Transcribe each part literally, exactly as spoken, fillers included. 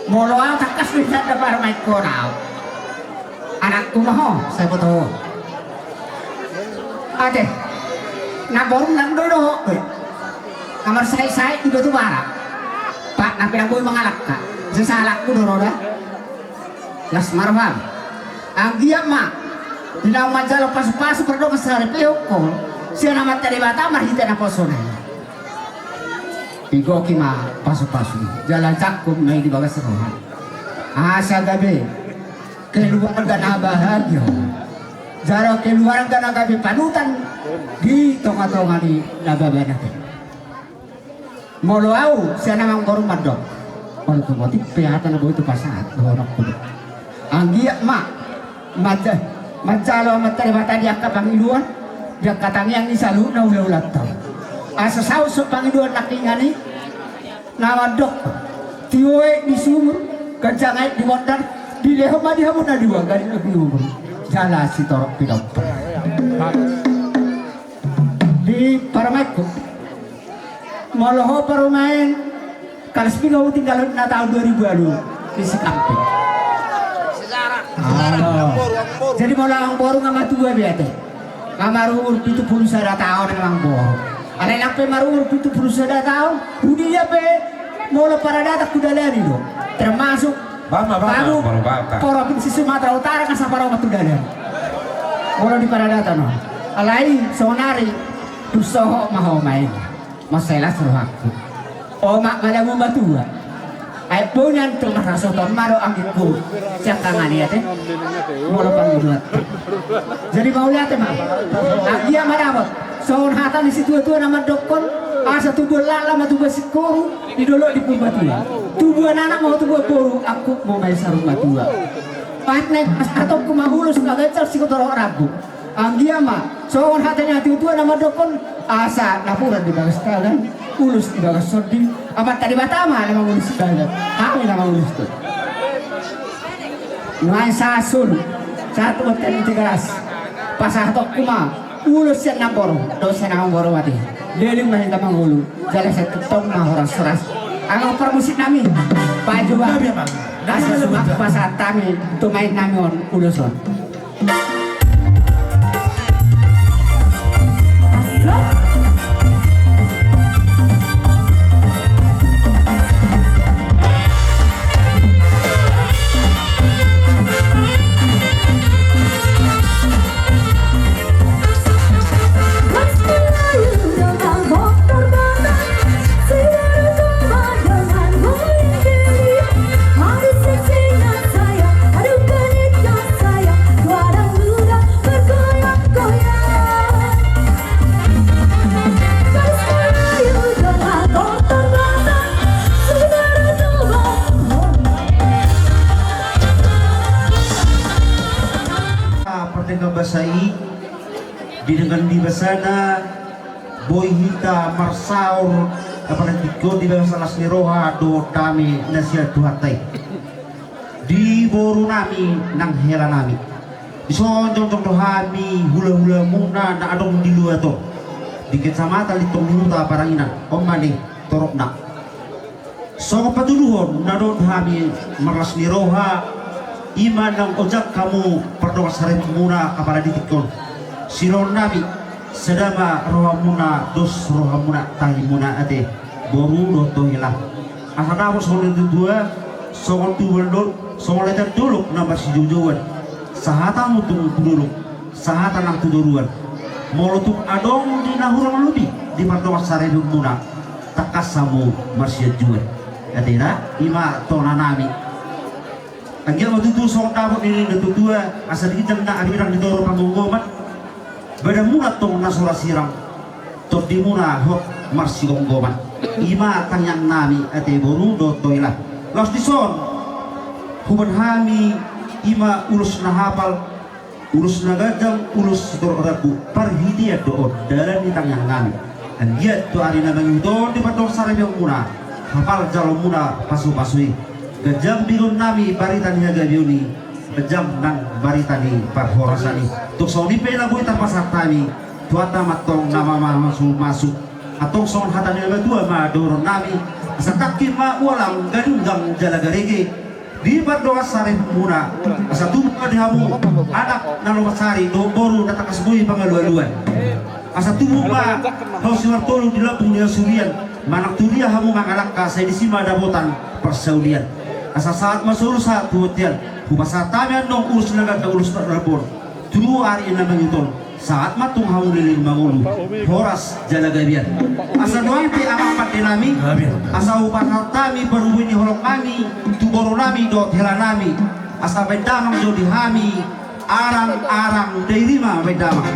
Molo au tangkas do i sanda parumaenhon au. Anakku ma ho, sai boto ho. Ate. Namboru nang do dohot be. Na marsaitsait di Batubara. Pak, na pe na boi mangalangka. Sesa anakku do roda. Las ma roham. Anggiat ma di naung manjalo pasupasu pardongan saripeon ho sian Amanta Debata marhite naposona i. Igoki ma pasupasu i jala jangkon ma i di bagas roha. Asa gabe keluarga na bahagia jala keluarga na gabe panutan di tongatonga ni Nababan ate. Molo au sian amangboru mandok, molo tung otik pe hata na boi hupasahat dohononku do. Anggiat ma manja- manjalo Amanta Debata di angka pangidoan, di angka tangiang ni saluhutna ulaulanta on. Asa saut so pangidoan nangkiningan i na mandok, tio aek di sumur, ganjang aek di mondar, dilehon ma di hamu na dua gari na di umur jala sitorop pinompar. Di parumaenku. Molo ho parumaen, kalas piga hutinggalhon na taon dua ribu ualu di Sikamping. Jadi molo amangboru nga matua be ate. Nga marumur pitu pulu sada taon amangboru. Alai nang pe marumur pitu pulu sada taon, hudia pe molo paradatan hudalani do. Termasuk Bama, bama, baru, baru, bama. Provinsi Sumatera Utara kan saparopat tu dalan. Molo di paradatan on. Alai sonari tu sohot ma ho maen. Mansai las rohangku. Omak ma damu matua. Ai bonan tu marhasohoton ma do anggingku. Siangkangan i ate. Molo pangidoan. Jadi mauliate ma. Anggiat ma dapot. Songon hata ni situatua na mandokkon, asa tubuan laklak ma tubuan singkoru, di dolok di Purbatua. Tubuan anak ma tubuan boru, angkup ma i saur matua. Paet nai pasahatonku ma ulos na ganjang sitorop rambu. Anggiat ma, songon hata ni situatua na mandokkon, asa napuran di bagas tangan, ulos di bagas tondi, Amanta Debata ma na mangulos bagas, hami na mangulos do. Nuaeng sahat solu, sahat tu bontean ni Tigaras. Pasahatonku ma ulos sian namboru dohot sian amangboru ate. Leleng ma hita mangolu jala sai tongtong ma horashoras. Amang parmusik nami, pajuba. Asa sumak pasahat hami tu maen nami on ulos on. Pardenggan basa i, di denggan ni basana, boi hita marsaor, apala tingki on di bagasan las ni roha dohot dame na sian Tuhanta i. Di boru nami nang hela nami. Dison jongjong do hami hulahulamuna na adong di luat on. Di Kecamatan Lintong ni Huta Paranginan, on ma ni toropna. Songon patuduhon na dohot hami marlas ni roha, i ma naung ojak hamu pardongan saripeonmuna apala di tingki on. Sidohonon nami, sada ma rohamuna, dos rohamuna, tangihonmuna ate, boru dohot hela. Asa dapot songon na tuatua, songon tubuan dolok, songon latian dolok na marsijoujouan. Sahata hamu tung tu dolok, sahata nang tu toruan. Molo tung adong di na hurang lobi di pardongan saripeonmuna, tangkas hamu marsianjuan. Ate da, i ma tona nami. Anggiat ma tutu songon dapot ni na tuatua, asa di ginjang na arirang di toru panggomgoman. Badanmuna tong na so ra sirang, tondimuna hot marsigomgoman. I ma tangiang nami ate boru dohot hela. Laos dison, hubaen hami i ma ulos na hapal, ulos na ganjang, ulos sitorop rambu, parhitean do on dalan ni tangiang nami. Anggiat tu ari na mangihut on di pardongan saripeonmuna, hapal jalomuna pasupasu i. Ganjang begeon nami barita ni hagabeon i, ganjang nang barita ni parhorasan i. Tung songon i pe na boi tarpasahat hami, Tuhanta ma tong na mamasumasu. Antong songon hata ni natuatua ma dohonon nami, asa tangki ma ualang, gadunggang jala garege, di pardongan saripeonmuna, asa tubu ma di hamu anak na lomo sari dohot boru na tangkas boi pangalualuan. Asa tubu ma ho si Martolu di lambung ni hasuhuton, manang tudia hamu mangalangka, sai disi ma dapotan parsaulian. Asa sahat ma solu sahat tu bontean, hupasahat hami annon ulos na ganda ulos na rambu on tu ari na mangihut on. Sahat ma tung hamu leleng mangolu, horas jala gabean. Asa nuaeng pe amang pande nami, asa hupasahat hami parbue ni holong nami tu boru nami dohot hela nami. Asa baen damang jo di hami arang-arang, dairi ma baen damang.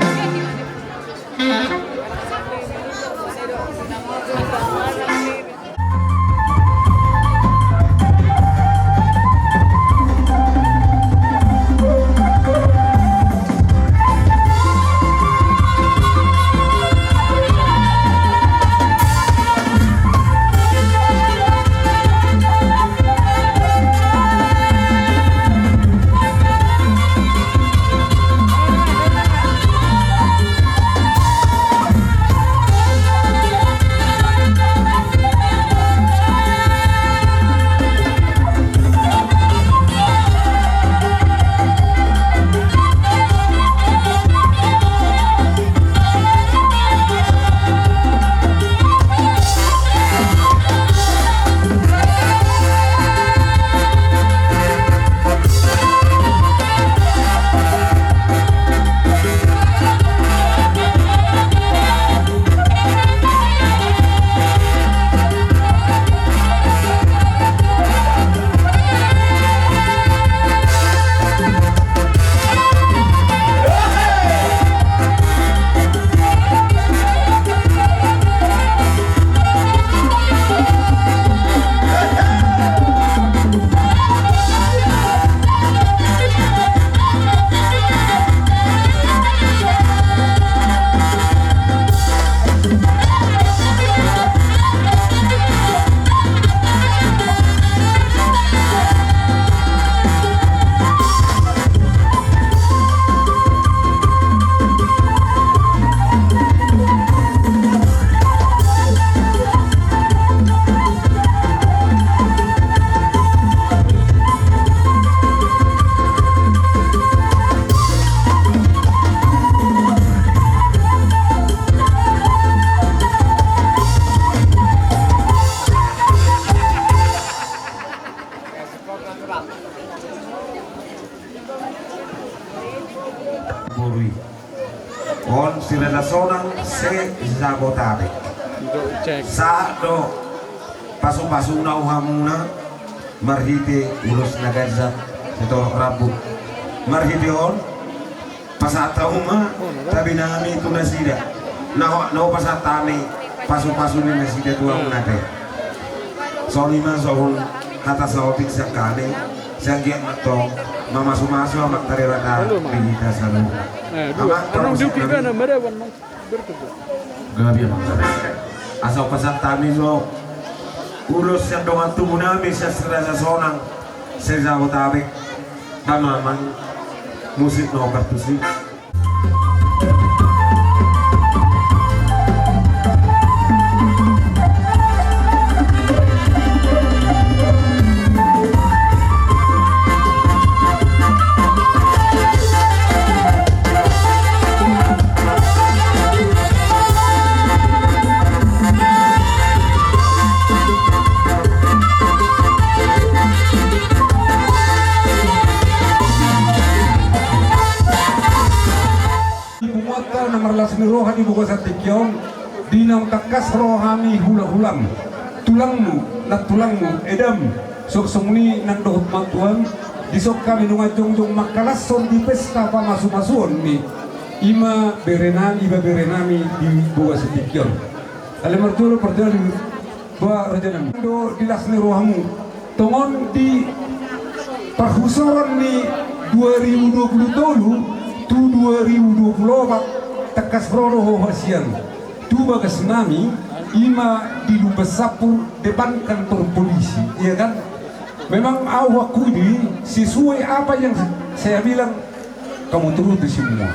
Boru i. On si Raja Sonang se Jabotabek. Sahat do pasupasuna tu hamuna marhite ulos na ganjang sitorop rambu. Marhite on pasahat hamu ma tabi nami tu nasida, na ho, na hupasahat hami pasupasu ni nasida tu hamuna pe. Songon i ma songon hata saotik sian hami, sai anggiat ma antong mamasumasu Amanta Debata di hita saluhutna. Amang, parmusik nami. Gabe, amang. Asa hupasahat hami jo ulos sian dongan tubu nami sian si Raja Sonang se Jabotabek. Damang, amang, musik na opat tusi. Di punguanta na marlas ni roha di bagasan tingki on, di naung tangkas ro hami hulahulam, tulangmu, nantulangmu, edam, songon i nang dohot mantuam, dison hami nunga jongjong mangkalashon di pesta pamasumasuon ni i ma berenami, iba berenami di bagasan tingki on. Ale marjolo parjolo. Ba rajanami do di las ni rohamu. Tongon di parhusoran ni dua ribu dua puluh tolu tu dua ribu dua puluh opat tangkas ro do ho hasian tu bagas nami, i ma di Lumban Sampur depan kantor polisi, iya kan? Memang au hakui di sesuai apa yang saya bilang, kamu turuti semua.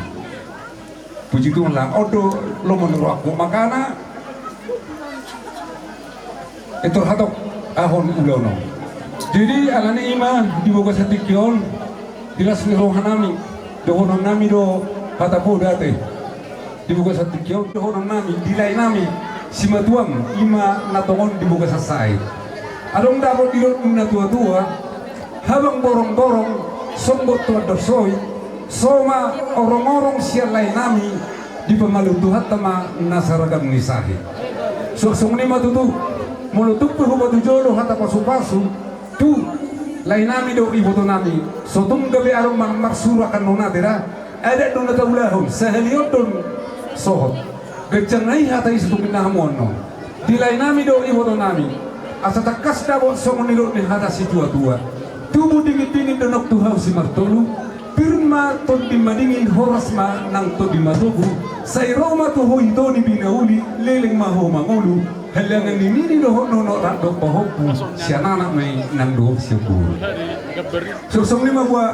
Puji Tuhan lah, on do lomo ni rohangku makana Pintor hatop ahon ulaon on. Jadi alani i ma di bagasan tingki on, di las ni rohanami, dohononnami do hata poda ate. Di bagasan tingki on dohononnami di laenami simatuam, i ma na tongon di bagasan sahit. Adong dapot didok ni na tuatua, habang borongborong, songgot tu andor soi, so ma orongorong sian laenami, dipamalum Tuhanta ma na saragam ni sahit. Suang songon i ma tutu, molo tung pe hupatujolo hata pasupasu tu laenami dohot ibotonami, so tung gabe adong manang marsuru angka annon ate da, adat do na taulahon, sahali on do sohot. Ganjang na i hata i, so tung ninna hamu annon. Di laenami dohot ibotonami, asa tangkas dapot songon nidok ni hata situatua: Tubu dingindingin donok tu hau simartolu, pir ma tondi madingin, horas ma nang tondi matogu, sai ro ma tu ho ito ni binauli, leleng ma ho mangolu, haliangan ni nini dohot nonok rap dohot pahompu, sian anak ma i nang dohot sian boru. Suang songon i ma buat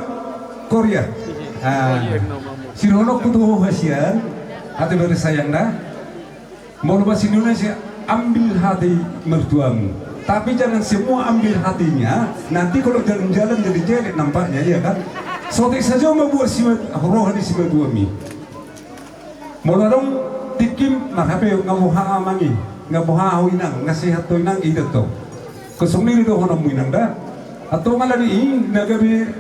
koria. Ah, sidohononku tu ho hasian, ate bere sayang da. Molo bahasa Indonesia, ambil hati mertuamu. Tapi jangan semua ambil hatinya, nanti kalau jalan-jalan jadi jelek nampaknya, iya kan? Sotik sajo ma buat simat-, roha ni simatuami. Molo adong tingkim, marhape, nga boha amang i, nga boha ho inang, nga sehat ho inang, i do tong. Songon i do dohononmu inang da. Antong alani i, na gabe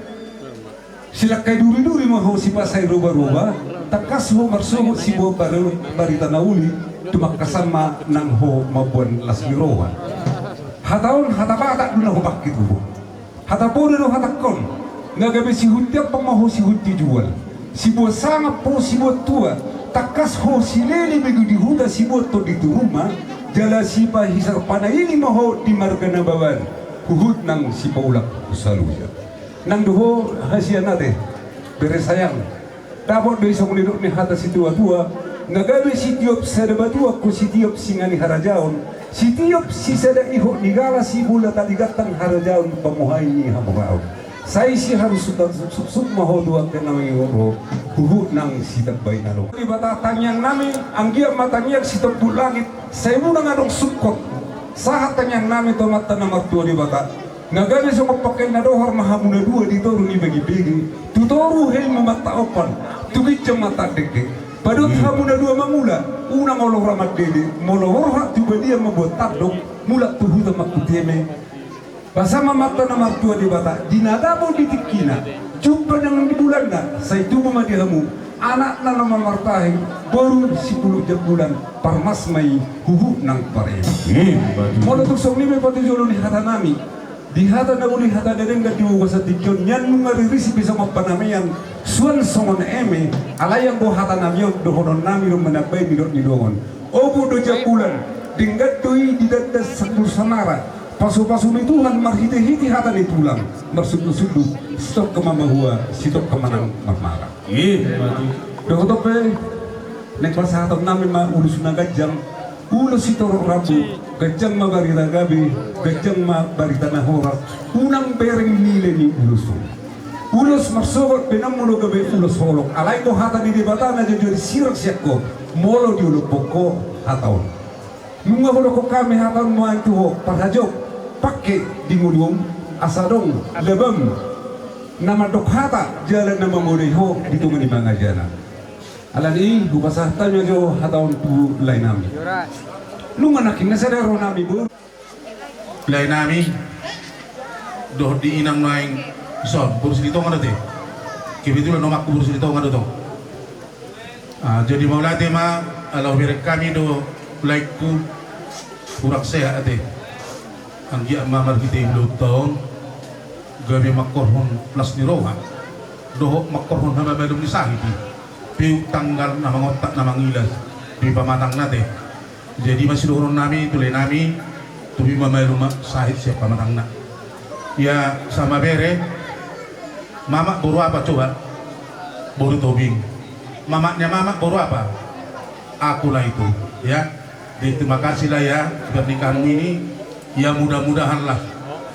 silangkai duriduri ma ho sipasai robaroba, tangkas ho marsogot siboan bar-, barita na uli, tumangkasan ma nang ho mamboan las ni roha. Hata on hata Batak do na hupangke tubu. Hata poda do hatangkon, na gabe sihunti ampang ma ho sihunti jual, siboan sangap ho siboan tua, tangkas ho silele begu di huta siboan tondi tu ruma, jala sipahisar panaili ma ho di marga Nababan, huhut nang sipaulak hu Saluja. Nang do ho hasian ate, bere sayang. Dapot do i songon nidok ni hata situatua, na gabe sitiop sada batu anggo sitiop singa ni harajaon, sitiop sisada ihot ni gala, sibola tali gantang harajaon pamuhai ni hamoraon. Sai siharusutan suksuk ma ho tu angka na mangihut ho, huhut nang sitambai na ro. Debata tangiangnami, anggiat ma tangiang sitombul langit, sai unang adong sungkot. Sahat tangiangnami tu Amanta na martua Debata. Na gabe songon pangkal na dohor ma hamu na dua di toru ni bagibegi, tu toru hel ma mata ompan, tu ginjang mata dengke. Padot hamu na dua mangula, unang olo ra mandede, molo borhat tu balian mamboan tandok, mulak tu huta mangkuti eme. Basa ma Amanta na martua Debata, di na dapot di tingkina, jumpa nang di bulanna, sai tubu ma di hamu anakna na martahi, boru sipulu jambulan, parmas ma i huhut nang parema. Molo tung songon i ma i patujolo ni hatanami. Di hata na uli, hata na denggan di bagasan tingki on, nian nunga riris i pe songon panamean, suan songon eme, alai anggo hatanami on dohononnami do manambai nidok ni dongan. Obu do jambulan, denggan do i di dandan sanggul samara, pasupasu ni Tuhan marhitehite hata ni tulang, marsundutsundu, sitongka ma mahua, sitongka ma nang marmara. Dohot on pe, naeng pasahatonnami ma ulos na ganjang, ulos sitorop rambu, ganjang ma barita gabe, ganjang ma barita na horas, unang bereng nilai ni ulos on. Ulos marsogot pe nang molo gabe ulos holong, alai do hata ni Debata na jojor sirang sian ho, molo diolophon ho hata on. Nunga hudokkon hami hata on nuaeng tu ho, parhajop, pangke di ngoluam, asa adong labam na mandok hata jala na mamodai ho di tonga ni mangajana. Alani i hupasahat hami jo hata on tu laenami. Nunga nangkin na sada rohanami boru. Laenami dohot di inang nuaeng, son boru Silitonga do ate. Kebetulan omakku boru Silitonga do tong. Ah, jadi mauliate ma, ala hubereng hami do laengku, hurang sehat ate. Anggiat ma marhite ulaonta on gabe mangkorhon las ni roha dohot mangkorhon hamamalum ni sahit i. Peuk tanggal na mangontak na mangilas di pamatangna ate. Jadi ma sidohononnami tu laenami, tubi ma malum ma sahit sian pamatangna. Ia sama bere, mamak boru apa coba? Boru Tobing. Mamaknya mamak boru apa? Aku lah itu, ya. Jadi terima kasih lah ya, pernikahanmu ini. Ya, mudah-mudahanlah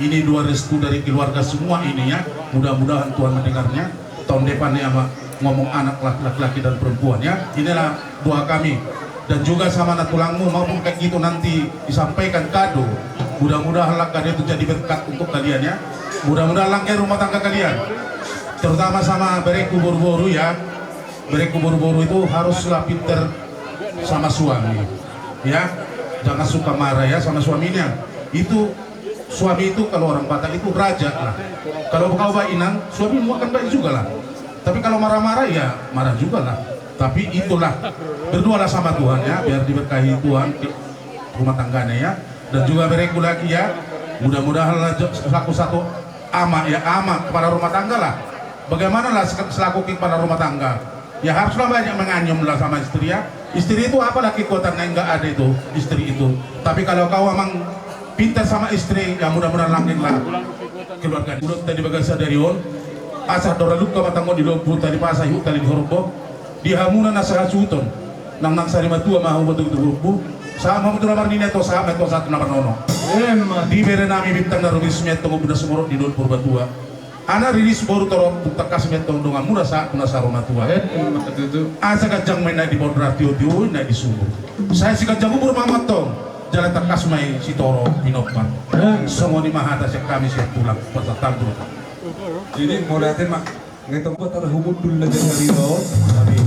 ini doa restu dari keluarga semua ini ya. Mudah-mudahan Tuhan mendengarnya. Tahun depan ya, Mak, ngomong anak lah, laki-laki dan perempuan ya. Inilah doa kami. Dan juga sama anak tulangmu maupun kayak gitu nanti disampaikan kado. Mudah-mudahan lah kado itu jadi berkat untuk kalian ya. Mudah-mudahan langgeng rumah tangga kalian. Terutama sama bereku boru-boru ya. Bereku boru-boru itu haruslah pinter sama suami. Ya, jangan suka marah ya sama suaminya. Itu suami itu kalau orang Batak itu raja lah. Kalau kau baik inang, suamimu akan baik juga lah. Tapi kalau marah-marah ya marah juga lah. Tapi itulah, berdoalah sama Tuhan ya, biar diberkahi Tuhan rumah tangganya ya. Dan juga bereku lagi ya, mudah-mudahan lah jo-, selaku satu ama ya, ama kepala rumah tangga lah. Bagaimana lah sek-, selaku kepala rumah tangga? Ya haruslah banyak menganyum lah sama istri ya. Istri itu apalah kekuatan yang nggak ada itu, istri itu. Tapi kalau kau emang pintar sama istri, ya mudah-mudahan langgeng lah keluarga. Udah tadi bagasa dari on, asa dora luka matang on di lombu tadi pasa ihu tali di horbo. Di hamuna na sahasuton, nang nang sari matua mahu batu gitu horbo. Sama betul amar nina to sama to satu nama nono. Di bere nami bintang na rumis miat tonggo bunda sumorok di lombu batua. Anak riris boru torop, tangkas ma i tong dongan mura sahat tu na saro matua. Asa ganjang ma i na di bonra, tio-tio i na di sumur. Sai siganjang umur ma i tong, jala tangkas ma i si toro pinompar. Songon i ma hata sian hami sian tulang pasahat hami. Jadi mauliate ma. Ngetong kota humundul na jadi hari on.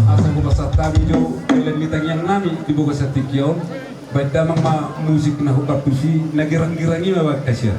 Asa hupasahat hami jo dalan ni tangiang nami di bagasan tingki on. Baen damang ma musik na hupartusi na girang-girang i ma baen hasian.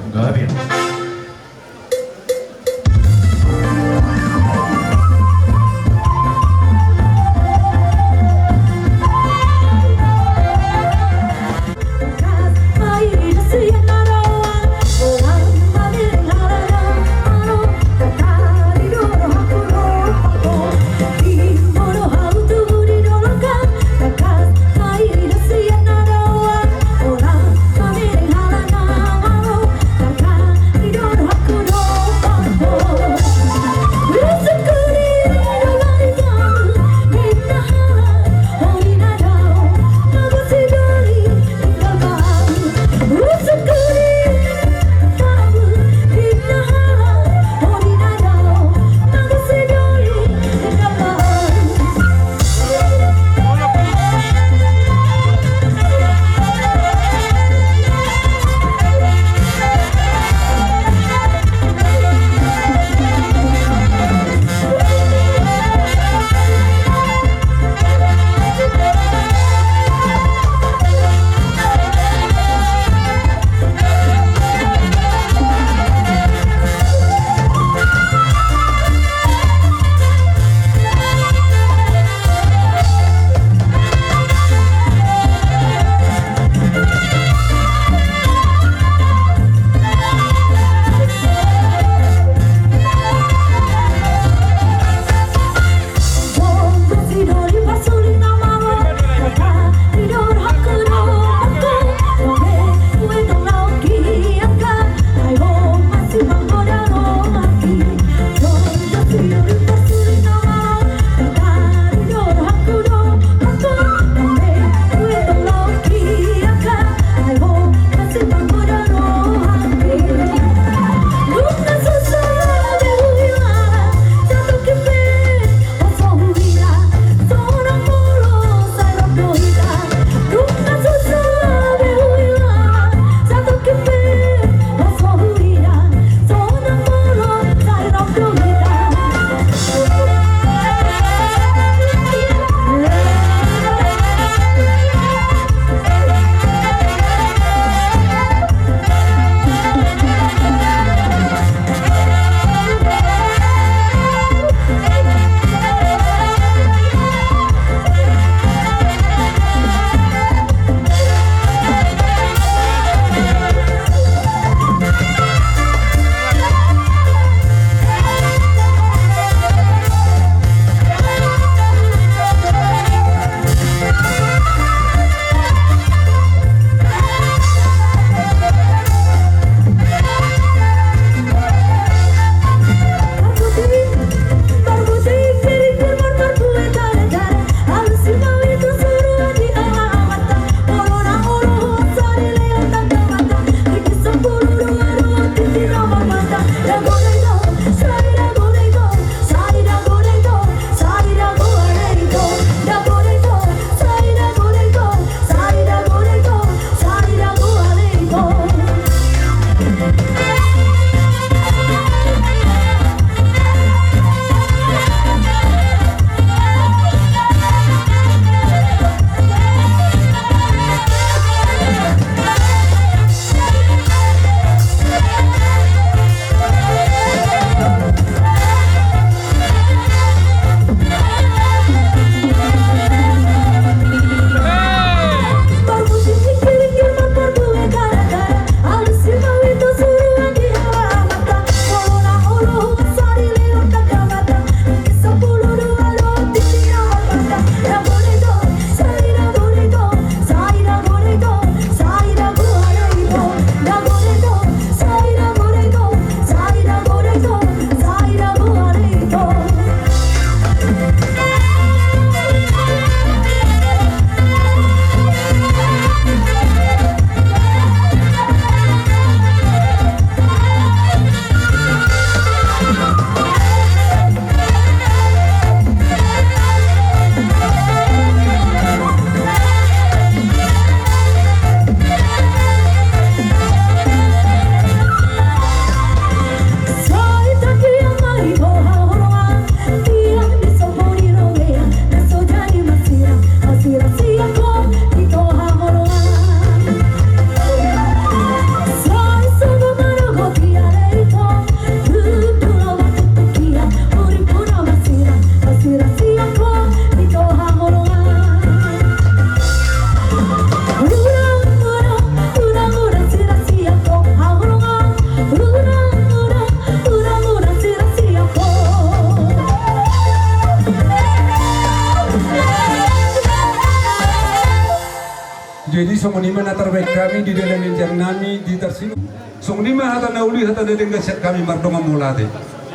Jadi songon i ma na tarbaen hami di dalan ni ginjang nami di tarsilu. Songon i ma hata na uli hata na denggan sian hami mardongan mauliate.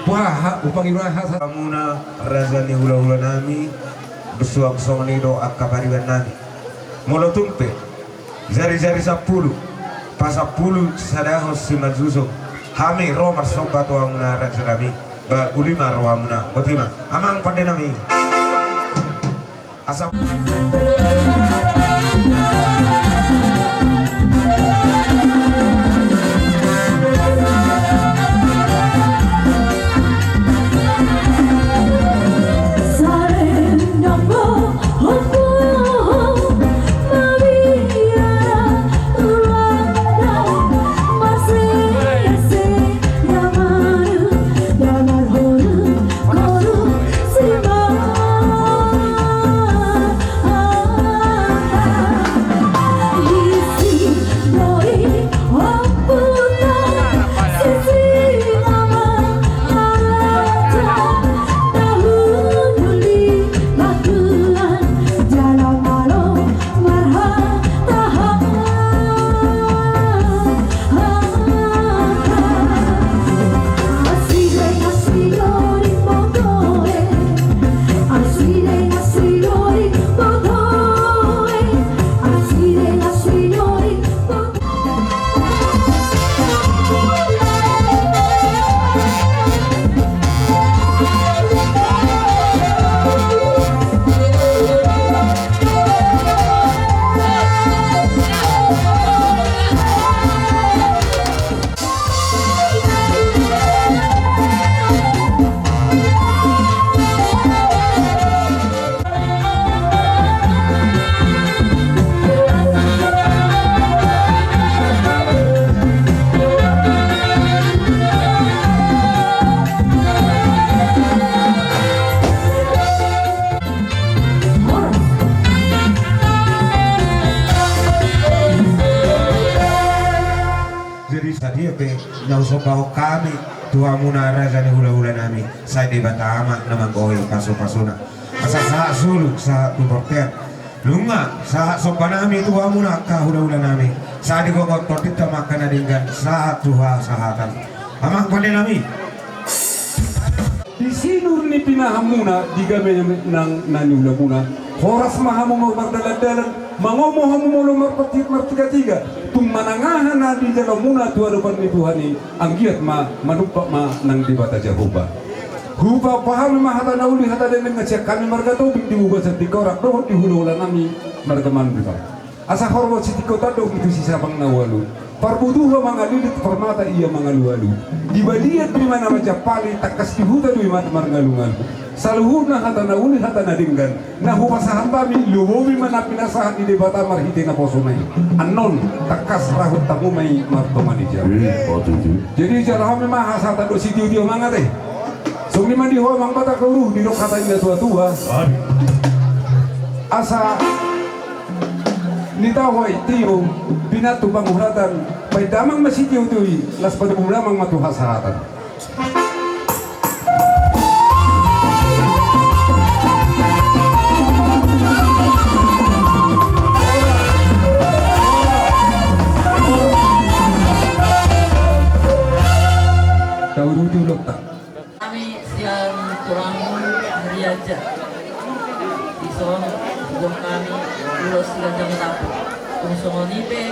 Boha, hupangido hata. Hamuna raja ni hulahula nami, bersuang songon i do angka pariban nami. Molo tung pe jari-jari sampulu, pasampulu sadahon simanjujung, hami ro marsomba tu hamuna raja nami. Ba uli ma rohamuna, boti ma amang pande nami. Asa. Jadi sadia pe na husombahon hami tu hamuna raja ni hulahula nami, sai Debata ma na manggohi pasupasuna. Asa sahat solu sahat tu bortean. Nunga sahat somba nami tu hamuna angka hulahula nami, sai digokhon tondinta ma angka na denggan sahat tu hasahatan. Amang pande nami. Di sinur ni pinahanmuna, di game nang na niulamuna, horas ma hamu molo mardalandalan, mangomo hamu molo marpati-, martigatiga, tung manang aha na dijaloonmuna tu adopan ni Tuhan i, anggiat ma manumpak ma nang Debata Jahowa. Hupapahamu ma hata na uli hata na denggan sian hami marga Tobing di Bubasan Tingkorak dohot di hulahula nami marga Manunggal. Asa horbo sitingkotan do i tu sisabang na ualu. Parbutuha mangalilit, parmata ia mangalualu. Di balian do i ma na manjampali, tangkas di huta do i ma na marngalungalu. Saluhutna hata na uli hata na denggan na hupasahat hami, lumobi ma na pinasahat ni Debata marhite naposona i. Annon tangkas rahut hamu ma i martonga ni jabu. Jadi jalo hami ma hasahatan dohot sitiotio, amang ate. Songon i ma di ho amang Batak Toru, didok hata ni na tuatua. Asa nitaho i tio, pinantu panghuratan, baen damang ma sitiotio i, laos patubu damang ma tu hasahatan. Tauduti ulokta. Hami sian tulang Riaja. Dison huboan hami ulos siganjang dapur. Tung songon i pe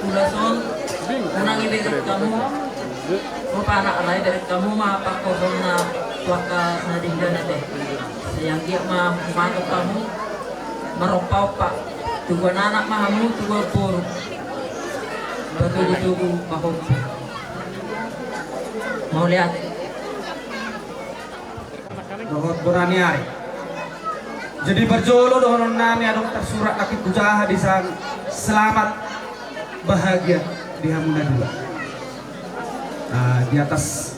ulos on, unang ibeget hamu. Rupana alai ibeget hamu ma pangkorhonna tu angka na denggan ate. Sai anggiat ma humanuk hamu marompaompa. Tubuan anak ma hamu, tubuan boru. Patubutubu pahompu. Mauliate. Dohot bona ni ari. Jadi parjolo dohonon nami adong tarsurat nangkin hujaha di san, selamat bahagia di hamu na dua. Ah, di atas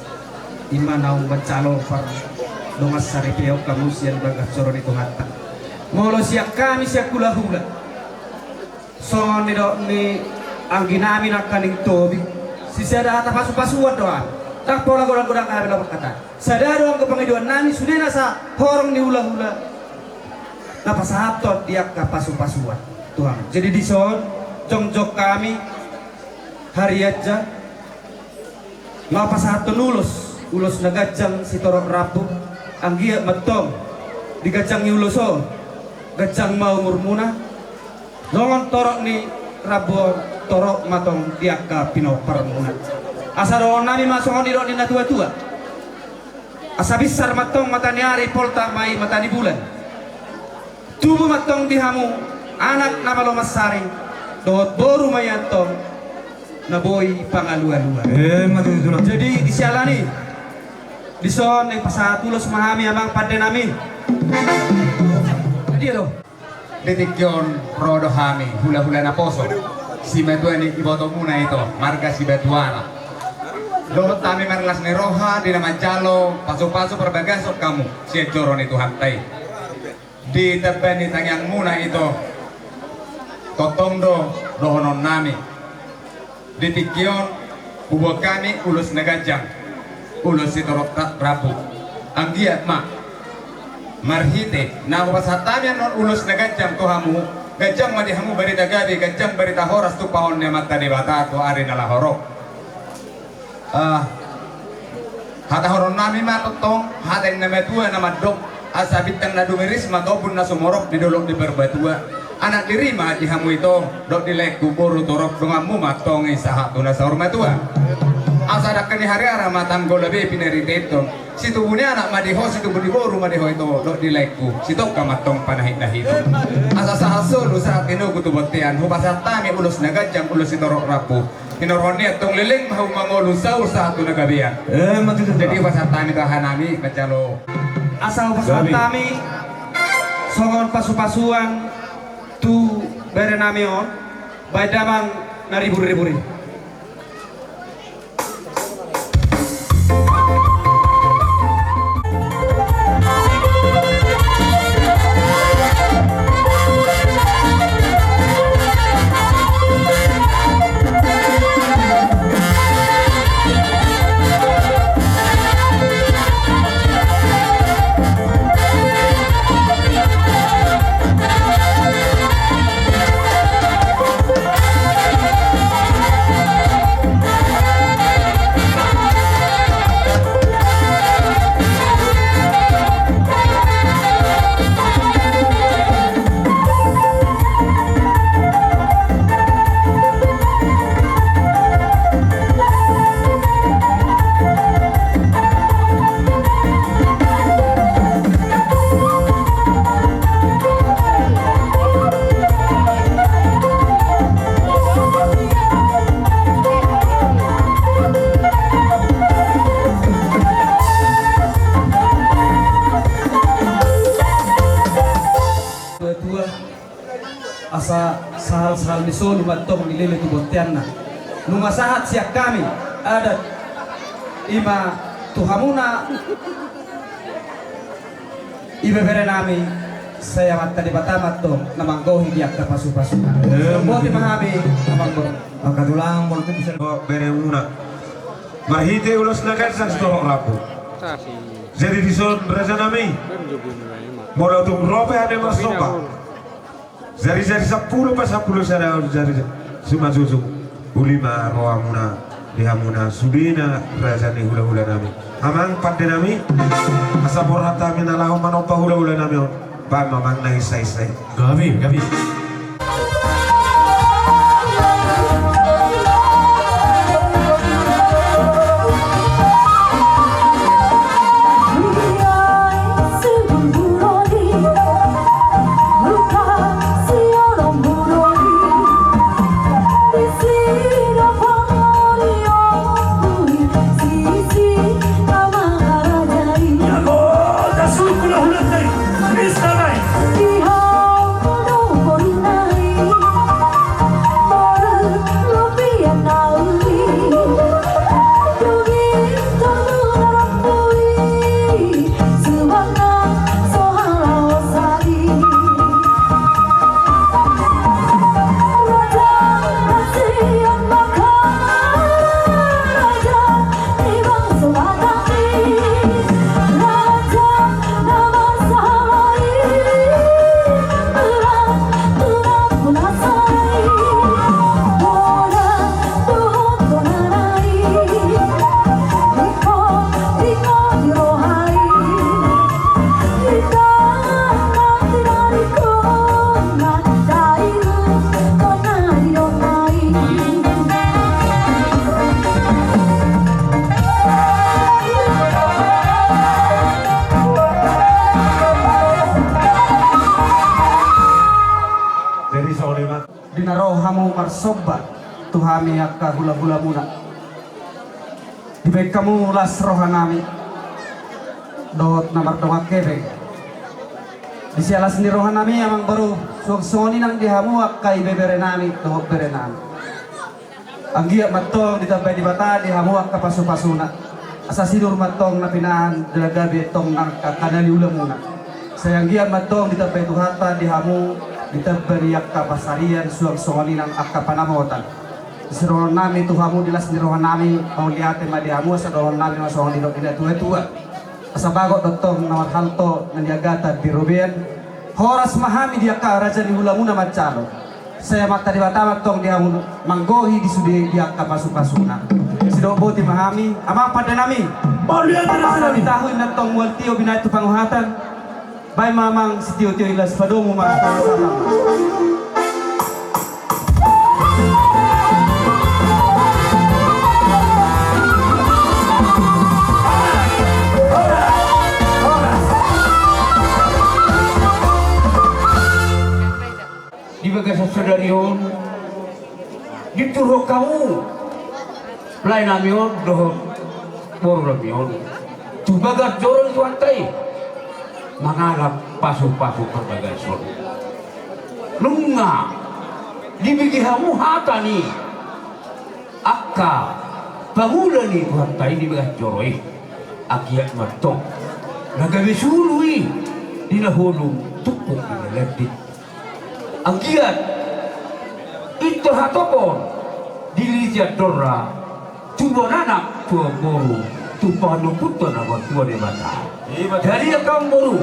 i ma naung manjalo pardongan saripeon hamu sian bagas joro ni Tuhanta. Molo sian hami sian hulahula, songon nidok ni anggi nami nangkaning Tobing, sisada hata pasupasuan do hami. Ndang pola godanggodang hami laho mangkatai. Sada do anggo pangidoan nami, sude nasa horong ni hulahula na pasahathon di angka pasupasuan tu hami. Jadi dison Jongjong hami harianja, laho pasahathon ulos, ulos na ganjang sitorop rambu. Anggiat ma antong diganjangi ulos on, ganjang ma umurmuna. Songon torop ni rambu on, torop ma antong di angka pinomparmuna. Asa dohononnami ma songon nidok ni natuatua: Asa binsar ma antong mata ni ari, poltak ma i mata ni bulan. Tubu ma antong di hamu anak na malo mansari, dohot boru ma i antong na boi pangalualuan. Emma tutu, Tulang. Jadi di siala ni i, dison naeng pasahat ulos ma hami, amang pandenami. Jadi, alo. Di tingki on ro do hami hulahula naposo, simatua ni ibotomuna ito marga Sibatuara. Dohot hami marlas ni roha di na manjalo pasupasu parbagason hamu sian joro ni Tuhanta i. Di tamba ni tangiangmuna ito, tongtong do dohononnami. Di tingki on huboan hami ulos na ganjang, ulos sitorop ra-, rambu. Anggiat ma marhite na hupasahat hami annon ulos na ganjang tu hamu, ganjang ma di hamu barita gabe, ganjang barita horas tumpahon ni Amanta Debata tu ari na laho ro. Ah, hatahononnami ma tongtong hata ni na matua na mandok: Asa bintang na dumiris ma tombun na sumorop di dolok ni Parbatua. Anak diri ma di hamu ito dohot di laengku, boru torop donganmu ma antong i sahat tu na saur matua. Asa dangka ni hariara ma tanggo labe pinarintehon, situbu ni anak ma di ho, situbu ni boru ma di ho ito dohot di laengku, sitongka ma antong panahitnahiton. Asa sahat solu sahat tinogu tu bontean, hupasahat hami ulos na ganjang, ulos sitorop rambu. Hinorhon ni antong leleng ma hamu mangolu saur sahat tu na gabean. Emma tutu. Jadi hupasahat hami tu ahanami manjalo. Asa hupasahat hami songon pasupasuan tu berenami on, baen damang na ribur-ribur i. Tua-tua, asa sahal-sahal ni solu ma antong dilele tu bonteanna. Nunga sahat sian hami adat, i ma tu hamuna ibeberenami, sai Amanta Debata ma antong na manggohi di angka pasupasuna. Emma tutu. Boti ma hami, amang boru. Angka tulang, molo tung bisa. O, beremuna. Marhite ulos na ganjang sitorop rambu. Jadi dison rajanami, molo tung ro pe hami marsomba, jari-jari sampulu pe sampulu sada on, jari simanjujung. Uli ma rohamuna di hamuna sudena raja ni hulahulanami, amang pandenami. Asa borhat hami na laho manomba hulahulanami on, baen ma amang na insainsa i. Gabe, gabe. Somba tu hami angka hulahulamuna. Dibaen hamu las rohanami dohot na mardongan hepeng. Di siala las ni rohanami, amang boru, suang songon i nang di hamu angka ibeberenami dohot berenami. Anggiat ma antong ditambai Debata di hamu angka pasupasuna, asa sinur ma antong na pinahan, jala gabe antong nang angka na niulamuna. Sai anggiat ma antong ditambai Tuhanta di hamu, ditamba ni angka pansarian, suang songon i nang angka panamotan. Sidohononnami tu hamu di las ni rohanami, mauliate ma di hamu, asa dohononnami ma songon nidok ni natuatua: Asa bagot do antong na marhalto na niagatan di robean. Horas ma hami di angka raja ni hulamuna manjalo. Sai Amanta Debata ma antong di hamu manggohi di sude di angka pasupasuna. Sidok boti ma hami, amang pandenami. Mauliate ma hami. Asa di tahu i ma antong mual tio binahen tu panguhatan. Baen ma amang sitiotio i, las padomu ma. Di bagasan sadari on, diturhon hamu laenami on dohot borunami on tu bagas joro ni Tuhanta i, mangalap pasupasu parbagason. Nunga dibege hamu hata ni angka pangula ni Tuhanta i di bagas joro i, anggiat ma antong na gabe sulu i di na holom, tungkot di na landit. Anggiat pintor hatop on dililiti andorra, tubuan anak, tubuan boru, tu panungkunan na martua Debata. Jadi angka amang boru,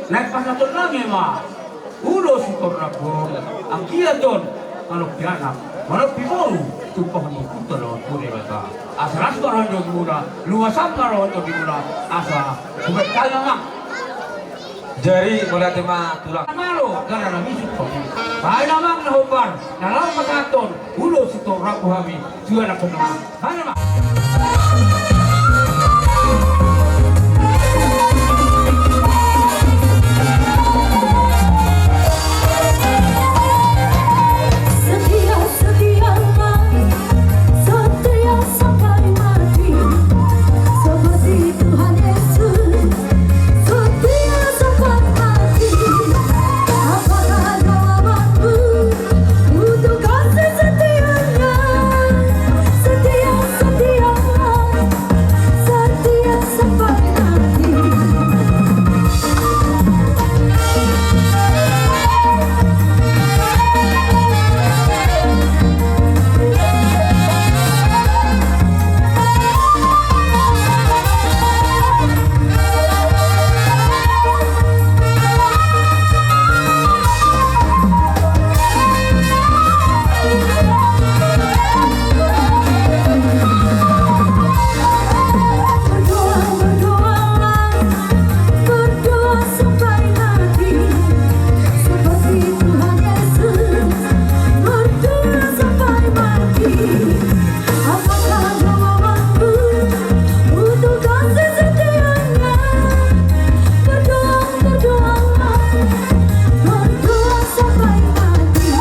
naeng pasahatonnami ma ulos tu tornambu on, anggiat on manompi anak, manompi boru, tu panungkunan na martua Debata. Asa las ma roha ni tondimuna, lumobi ma roha ni tondimuna, asa hubereng hami, amang. Jadi mauliate ma tulang. Malo, gara na misuk. Baen amang na hombar na laho pasahathon ulos tu tornambu hami tu anak tondimuna. Baen amang. Setia, setia, setia sampai mati. Seperti Tuhan Yesus, setia sampai mati. Apakah jawabanmu untuk kasih setianya? Setia, setia, setia sampai mati. Berdoa, berdoalah, berdoa sampai mati. Seperti Tuhan Yesus, berdoa sampai mati. Apakah jawabanmu untuk kasih setianya? Berdoa, berdoalah, berdoa sampai mati.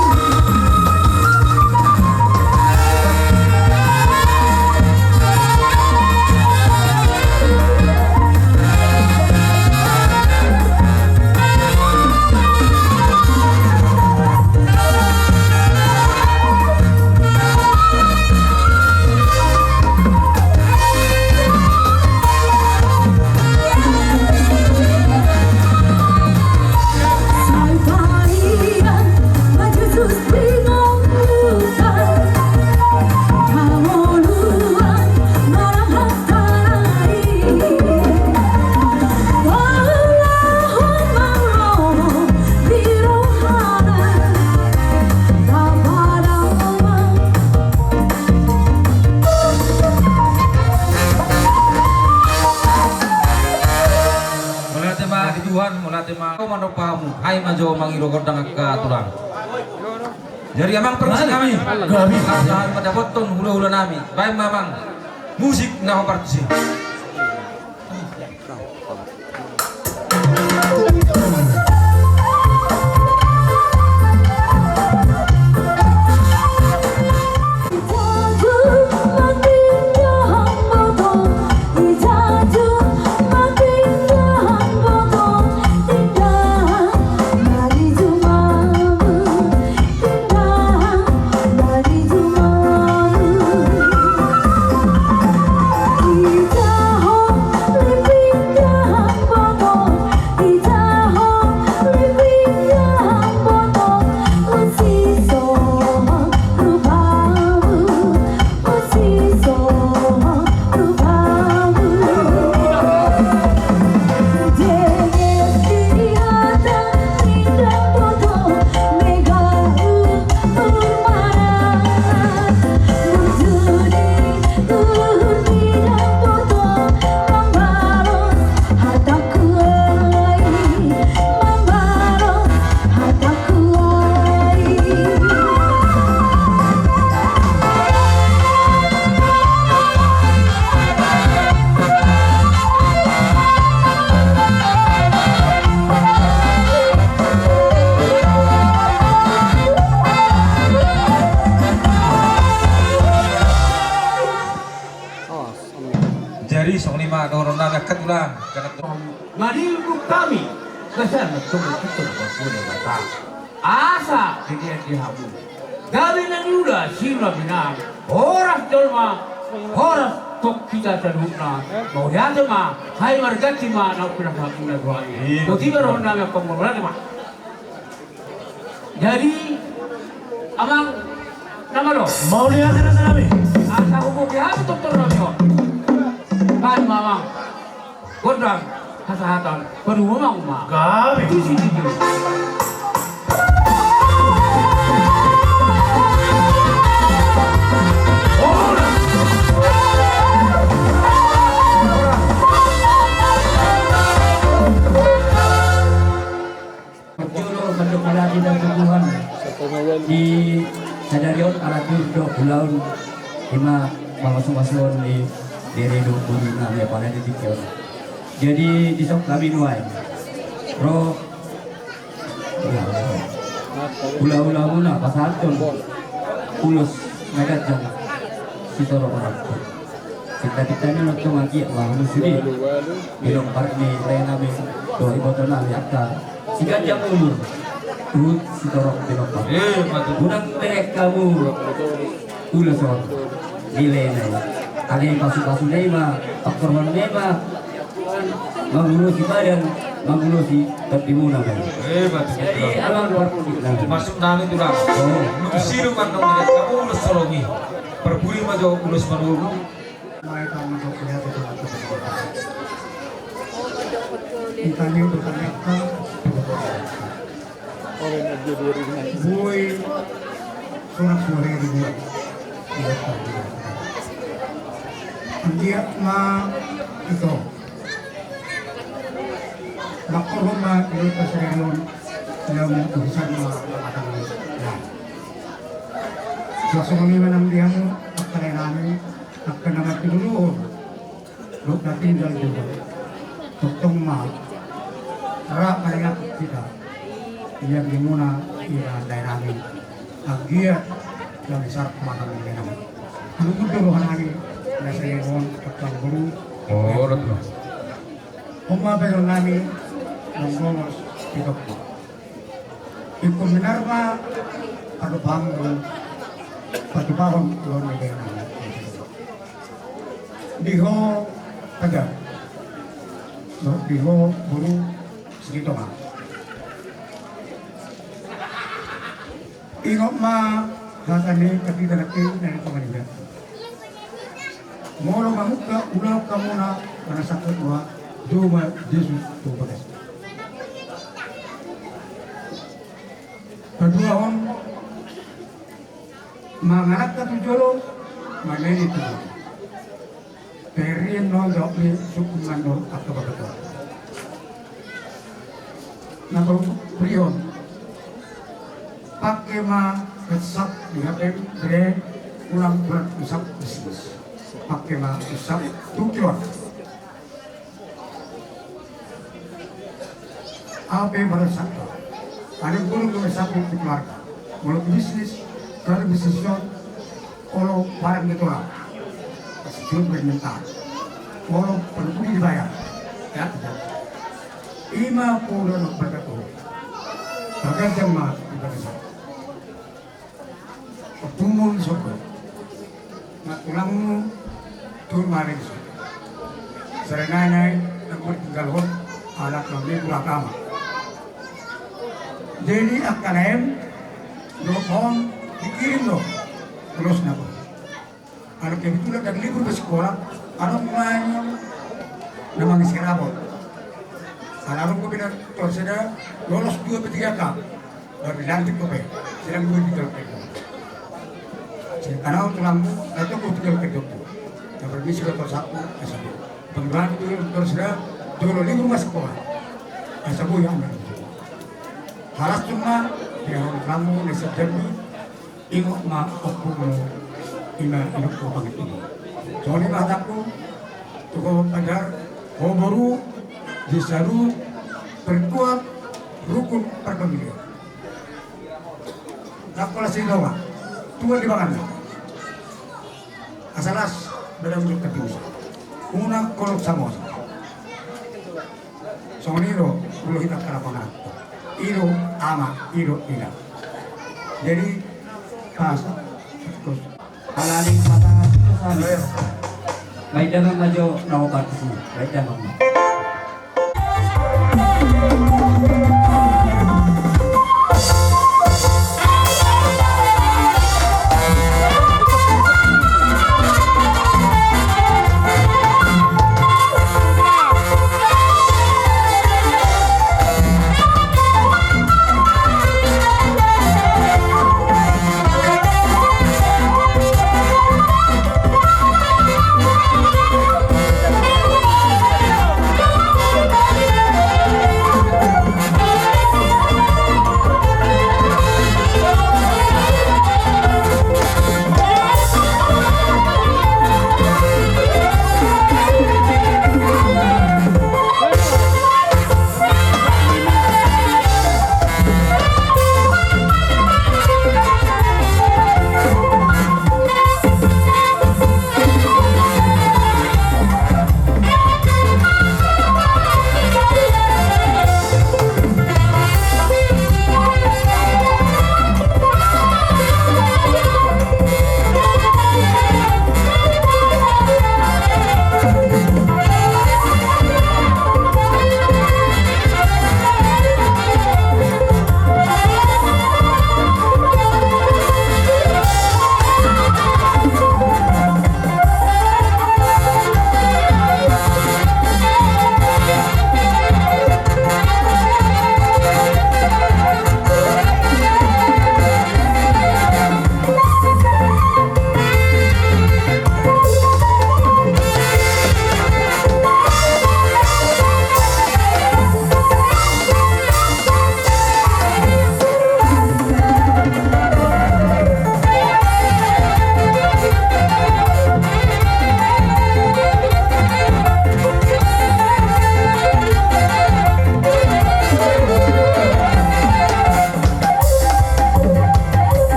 Mauliate ma di Tuhan, mauliate ma. Ahu mandohon hamu, hami ma jo mangido gondang angka tulang. Jadi amang, permisi nami. Gabe. Asa mandapothon hulahula nami. Baen ma amang musik na hombar tusi. Dohonon nami angka tulang. Manungkun hami, gasan mantong mangkitong parbue Debata. Asa dilean di hamu gabe na niula sirina, horas jolma, horas tong hita saluhutna. Mauliate ma, hae marganti ma na pinasahat muna tu hami. Boti ma dohonon nami, angka mauliate ma. Jadi, amang, nama do? Mauliate do nami. Asa huboto hami tongtong nami on. Baen ma amang gondang hasahatan, paduahon ma. Gabe. Tusi tusi. Jolo mandok mauliate tu Tuhan. Di sadari on ala tur do ulaon, ima mamasumasu on di diri do guru nami apala di tingki on. Jadi dison hami nuaeng ro ulaon, ulaon muna pasahathon ulos na ganjang sitorop on. Pinta-pinta ni on tong anggiat ma ulos i di pinompar ni lae nami dohot iboto nami angka siganjang umur. Huhut sitorop pinompar. Eh, mantap. Unang berek hamu ulos on di lae nami. Alai pasu-pasuna i ma, pangkorhonna i ma mangulosi badan, mangulosi tondimuna ma. Eh, mantap. Jadi abang luar putih nami. Masuk nami tulang. Oh. Lu siru mandok berek hamu ulos sorong i. Parbue ma jo ulos manubu. Mai tama jo kuliah tu tama tu. Intanya udah tanya. Bue sorak suara di buat. Anggiat ma ito. Mangkorhon ma ito sadari on. Yang urusan ma matang. Suasana ni manang diamu, angka lae nami, angka na mati dulu. Dohot na tinggal juga. Tongtong ma rap maringathon hita. Ia di muna ia daerah nami. Anggiat nami sarap makan di daerah nami. Nungut do roha nami. Nasa ia mohon petang guru. Oh, betul. Oma belon nami. Nang bolos. Tikok. Ingkon minar ma patupaon, patupaon ulaon ni dainang. Di ho Tegar, di ho boru Silitonga. Ingot ma hata ni kapita na pe na di tonga ni. Molo mamungka ulaon hamuna manasangkon ulaon, jou ma Jesus tu bagas. Paduahon, mangalangka tu jolo, manene tu jolo. Perien no jawab ni sukun mandor atau bagator. Na paduahon, pake ma WhatsApp di H P, bre, ulang bulan usap bisnis. Pake ma WhatsApp tu kion. Ape baru sabtu. Ada guru guru sabtu di keluarga. Molo bisnis, kalau bisnis on, olo barang ditolak. Sujud bermental. Olo perlu dibayar. Ya, ya. Ima pura no bagator. Bagas jama di bagasan. Ompungmu di sorga. Nang tulangmu tu mareng so. Sere nai nai nang tinggal hot alat nang ni kurang kama. Jadi angka laem do on dikirim do ulos na. Kalau kebetulan dan libur ke sekolah, kalau mulai na mangisi rabot. Kalau aku bilang tuan seda lolos dua ketiga kak. Baru dilantik kope, sedang gue tinggal kerja. Sedangkan aku tulangmu, atau gue tinggal kerja. Yang permisi ke kau sapu, kasih gue. Penggerak itu terus sudah, dulu libur masuk sekolah. Kasih gue yang mana. Halas cuma, dia orang kamu, nasi jambi, ingot ma ompungmu, ima ingot ko pangit ini. Soalnya kataku, tuh kau pajar, kau baru, disaru, perkuat, rukun, perpemilihan. Nang pola sidongan, tuan di bangan. Asa las, badan untuk ketusa. Unang kolok samosa. Songon i do, molo hita parabanganta. I do ama, i do ina. Jadi, pas, terus. Alani pasangan terus habis. Baik damang ma jo, na opat sini. Baik damang ma.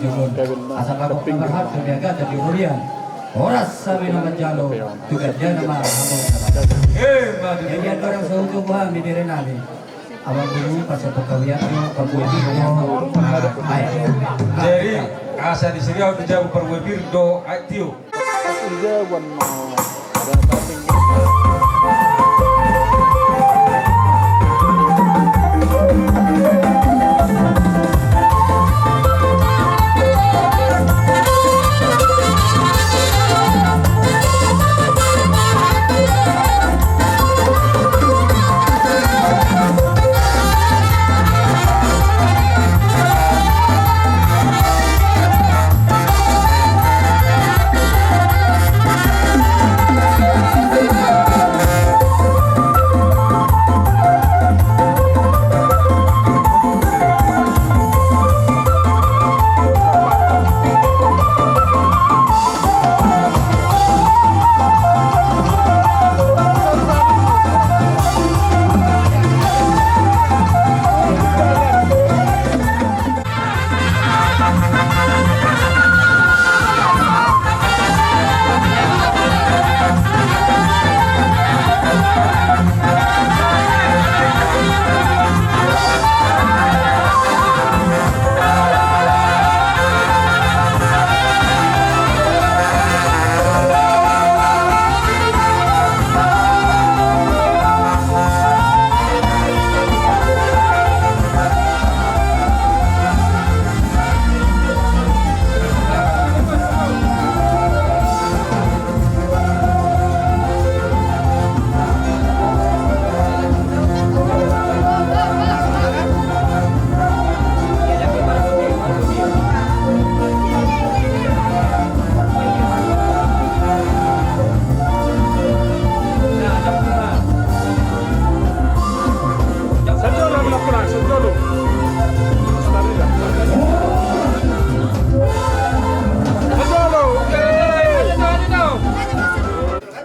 Asa bagot na marharga di agatan di hurian. Horas hami na manjalo, tu ganjana ma hamu. Eh, jadi andorang so hujung hami di renami. Abang guru, pas pengkawian, pengkawian. Jadi, asa di sini aku jago pengkawian do, ayo.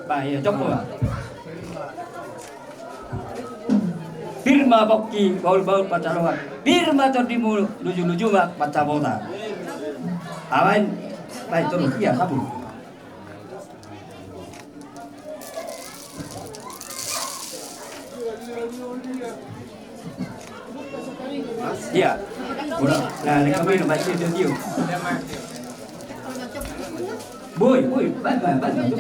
Bah, iya, jokko, bah. Pir ma pongki bahulbahul pansamotan. Pir ma tondimu lujuluju ma pansamotan. Aman, baik, terus, iya, sapu. Iya. Udah. Nah, ini kami udah baca itu, Tio. Boy, boy, baik, baik, baik.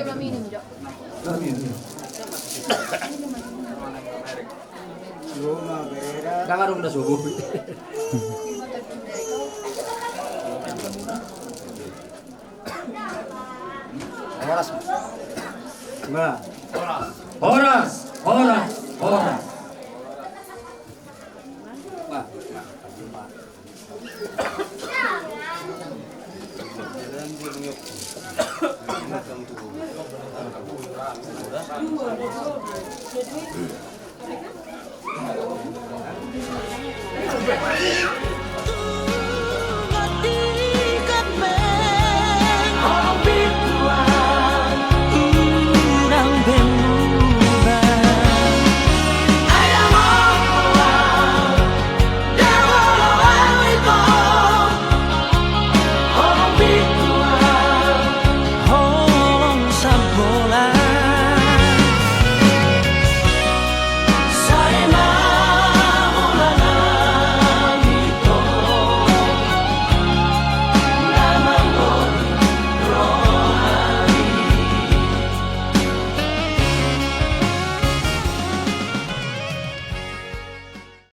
Jangan dong, udah subuh. Horas. Horas, horas, horas.